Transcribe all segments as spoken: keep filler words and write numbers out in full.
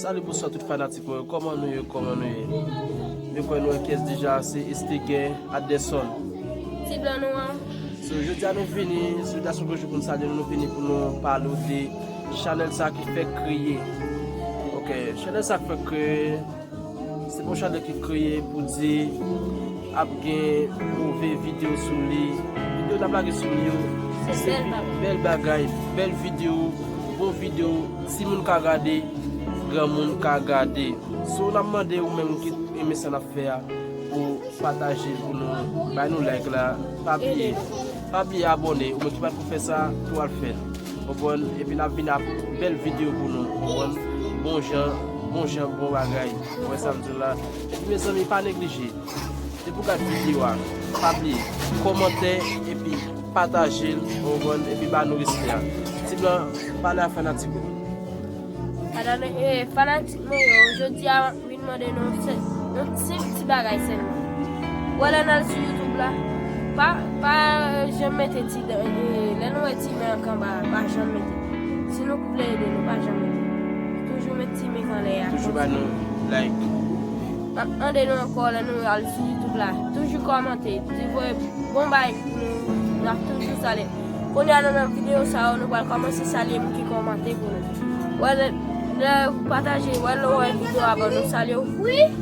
Salut, bonsoir tout fanatik mwen yo. Kòman nou ye? Kòman nou ye? Mwen kwè nou wè kiyès deja, se Esteguer Aderson. Ti blan nou an. So, jodi a nou vini, jodi a se yon gwo jou pou nou salye nou, nou vini pou nou pale w de chanèl sa ki fèk kreye. Ok, chanèl sa ki fèk kreye, se pa yon chanèl ki kreye pou di ap gen move videyo sou li. Videyo n ap lage sou li yo, se bèl bagay, bèl videyo, bon videyo, timoun ka gade, granmoun ka gade. So, n ap mande ou menm ki renmen sa n ap fè a, pou pataje l pou nou, bay nou like la, pa bliye, pa bliye abòne, ou menm ki pa t ko fè sa, tou al fè l. Konprann? Epi n ap vin ak bèl videyo pou nou, konprann? Bon jan, bon jan, bon bagay. Ou wè sa m di w la? Epi mezanmi, pa neglije. Depi w gad videyo a, pa bliye, kòmante, epi pataje l, konprann? Epi ba nou respè a. Ti blan, pale a fanatik ou. Padan, eh, fanatik mwen yo, jodi a, m vin mande nou se, yon senp ti bagay sèlman. Ou wè lè n al sou YouTube la, pa, pa janm mete ti dan, eh, lè nou wè ti men an kanba, pa janm mete. Si nou vle ede nou, pa janm mete. Toujou met ti men k anlè a. Toujou ba nou like. M ap mande nou ankò, lè nou al sou YouTube la, toujou kòmante, di voye bon bagay pou nou, n ap toujou salye. Kounye a nou nan videyo sa yo, nou pral kòmanse salye moun ki kòmante pou nou. Wè, lè, lè w pataje, wè lè w wè videyo a, ban nou salye w.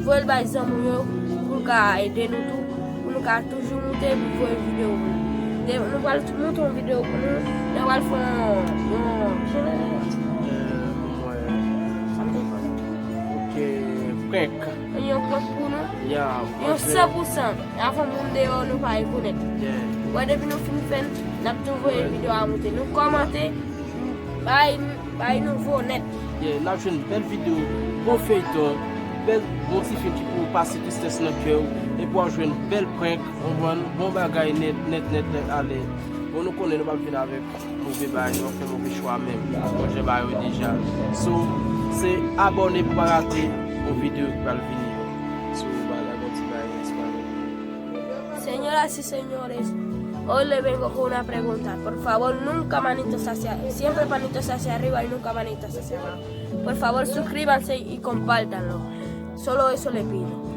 Voye l bay zanmi w yo, pou l ka ede nou tou, pou nou ka toujou moute, pou voye videyo pou nou. De, nou pral tou moute yon videyo pou nou, nou pral fè yon, yon, jan l rele? Eh, mwen. Sa m te fè. Ok, prank. Yon prank pou nou. Ya, yon san pou san. Avan moun deyò, nou pa rekonèt. Yeah. Wè, depi nou fin fè l, n ap tou voye videyo a moute. Nou kòmante, bay, bay nouvo nèt. Yeah, n ap jwenn bèl videyo, bon feyton, bèl, bon ti fim ki pou pase tristès nan kè w, epi w ap jwenn bèl prank, konprann, bon bagay nèt, nèt, nèt, nèt, ale. Bon, nou konnen nou p ap vin avèk move bagay, nou ap fè move chwa menm. Bon, jan bagay yo deja. So, se abòne pou pa rate yon videyo ki pral vini yo. So, bagay la, bon ti bagay, ti bagay. Señoras y señores, hoy le vengo con una pregunta. Por favor, nunca manito hacia, siempre manito hacia arriba y nunca manito hacia abajo. Por favor, suscríbanse y compártanlo. Solo eso le pido.